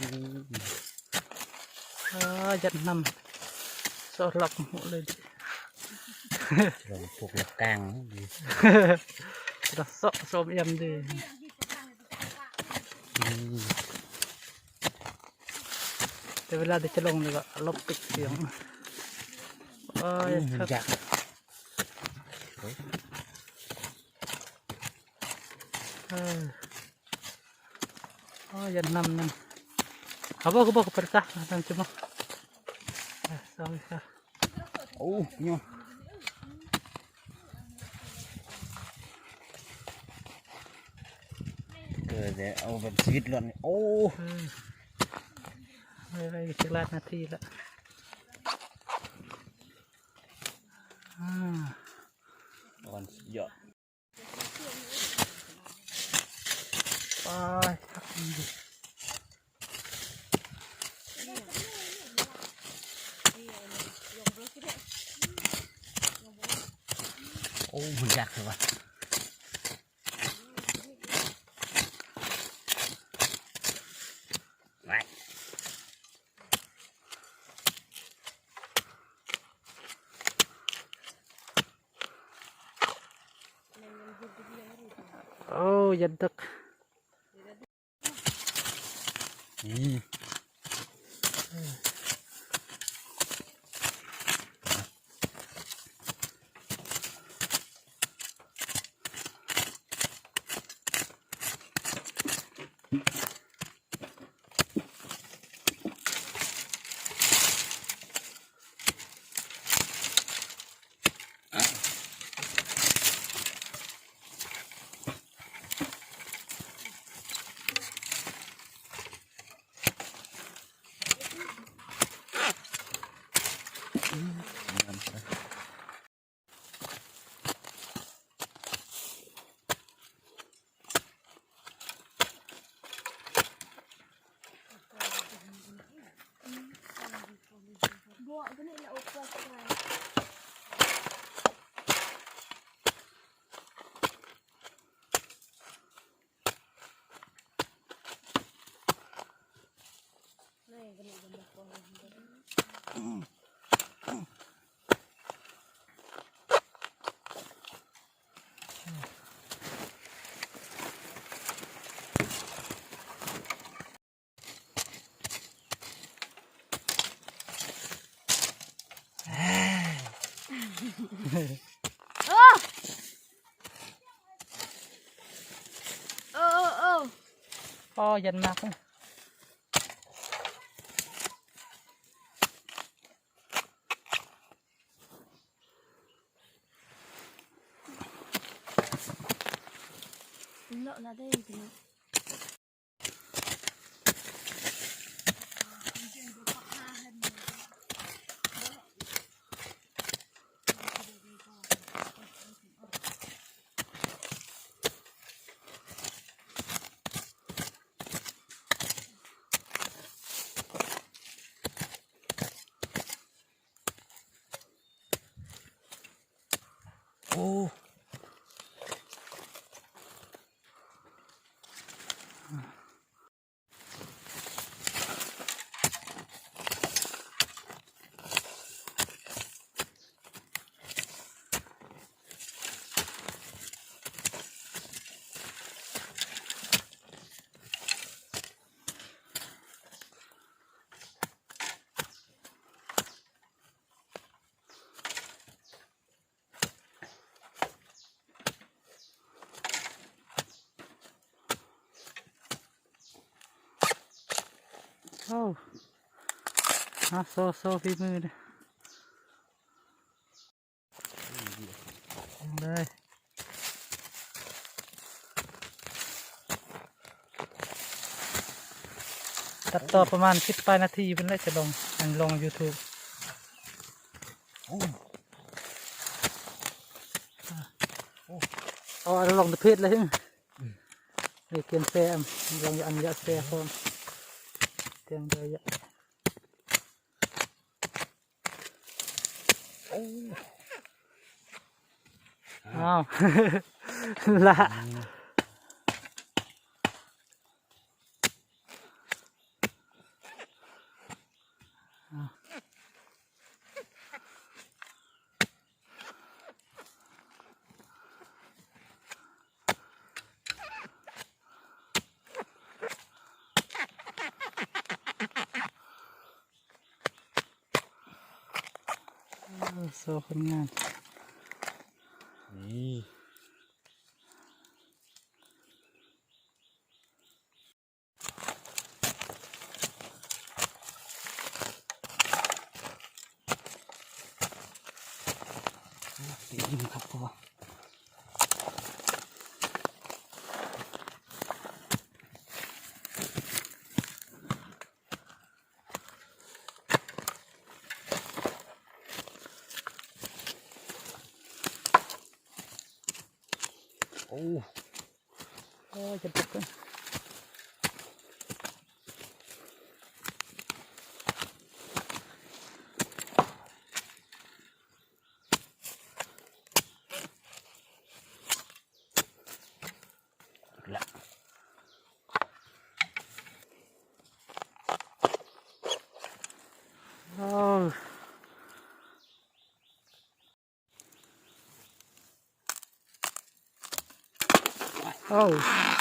ອ່າ ຢັດນ້ຳ ຊອກລັບຫົວເລີຍ ລອງພວກລັບກາງດີ ລະເຊາະຊອມອຽມດີ. ອືມ ແຕ່ເວລາທີ່ຈະລົງນີ້ກໍຫຼົບປິດສຽງ ໂອ້ຍ ອືມ ຄັກ ຢາກ ເອີ ໂອ້ຍ ຢ້ານນ້ຳນັ້ນ ເອົາບໍ່ ຄືບໍ່ເປີດຊະ ນັ້ນຈຸມາ ເອີ ຊະ ໂອ້ຍ ເກີດແລ້ວ ເອົາແບບຊີວິດລ້ວນ ໂອ້ ເອີ ໄວ້ໆ ຈັກລາດນາທີລະ ອ່າ ອ່ອນ ສຸດຍອດ. ໄປ ຄັກດີ ໂອ້ ມັນຢາກແທ້ວ່າ ໄປ. ໂອ້ ຢ່າດຶກ ນີ້. ໂອ້ ໂອ້ ໂອ້ ໂອ້ ອໍ ຢ້ານໝາກ. ເລາະນະເດ້ພີ່ນ້ອງ. ໂອ້ ໂອ້ ມາໂຊ ໂຊຝີມືເດີ້ ເອົາເລີຍ. ຕັດຕໍ່ປະມານສິບປາຍນາທີພຸ້ນແຫຼະ ຈະລົງ ອັນລົງຢູທູບ. ໂອ້ ເອົາອັນລົງເພຈເລີຍ. ອືມ ນີ້ກຽມແຊ ລອງອັນຢາກແຊພ້ອມ ແຕ່ງໄດ້ຢາກ. ໂອ້ ອ້າວ ລະ ອືມ. ໂອ້ ໂຊຄົນງາມ ນີ້. ໂອ້ ໂອ້ຍ ຈະຕົກເລີຍ ລະ ໂອ້. ໂອ້